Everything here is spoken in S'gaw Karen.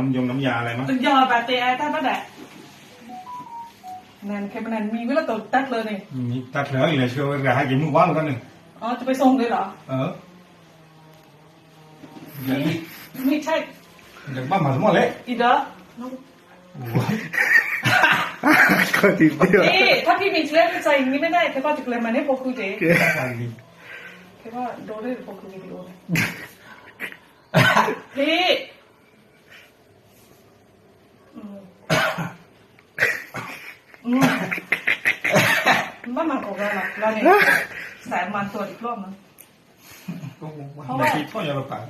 น้ำยงน้ำยาอะไรมั้ง น้ำยาบาเตะไอ้ท่านนั่นแหละ นั่นแค่มันนั่นมีไว้แล้วตัวตักเลยนี่ มีตักเลยเลยเชื่อว่าจะให้กินมื้อวานแล้วกันนี่ อ๋อ จะไปส่งเลยเหรอ เออ ไม่ใช่ อยากบ้านหมาสมอเลย อีเด้อ โอ้ย ก็จริงด้วย นี่ ถ้าพี่มีเรื่องใส่อย่างนี้ไม่ได้ แค่ก็จะเกลียดมันให้พวกคุณเจ๊ แค่ก็โดนได้พวกคุณวิดีโอเนี่ย พี่ อืม อืม บ้านมันของเราล่ะ เราเนี่ย สายมันตัวอีกรอบนะ เพราะว่า ไม่คิดพ่อจะเราปาก